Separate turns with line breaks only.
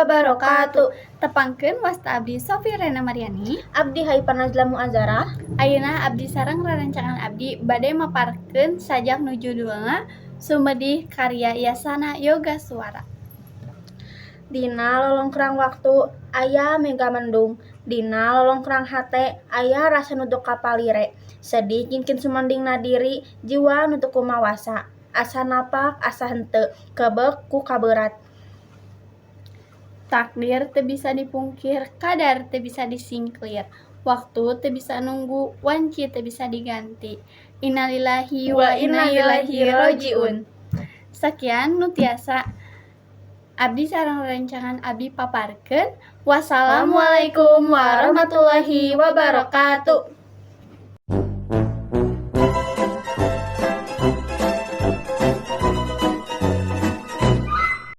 Wabarakatuh.
Tepangkeun, wasta abdi Sofi Rena Mariani.
Abdi Haifar Najla Muazara.
Ayeuna abdi sareng rerencangan abdi bade maparkeun sajak nu judulna Sumedih karya Yasana Yoga Suara.
Dina lolongkrang waktu aya mega mendung. Dina lolongkrang hate aya rasa nu teu kapalire. Sedih ngingkin sumandingna diri, jiwa nu teu kumawasa. Asa napak asa henteu, kebek ku kaberat.
Takdir teu bisa dipungkir, kadar teu bisa disingklir. Waktu teu bisa nunggu, wanci teu bisa diganti. Innalillahi wa inna ilaihi rojiun. Sakian nu tiasa abdi sareng rerencangan abdi paparkeun. Wassalamualaikum warahmatullahi wabarakatuh.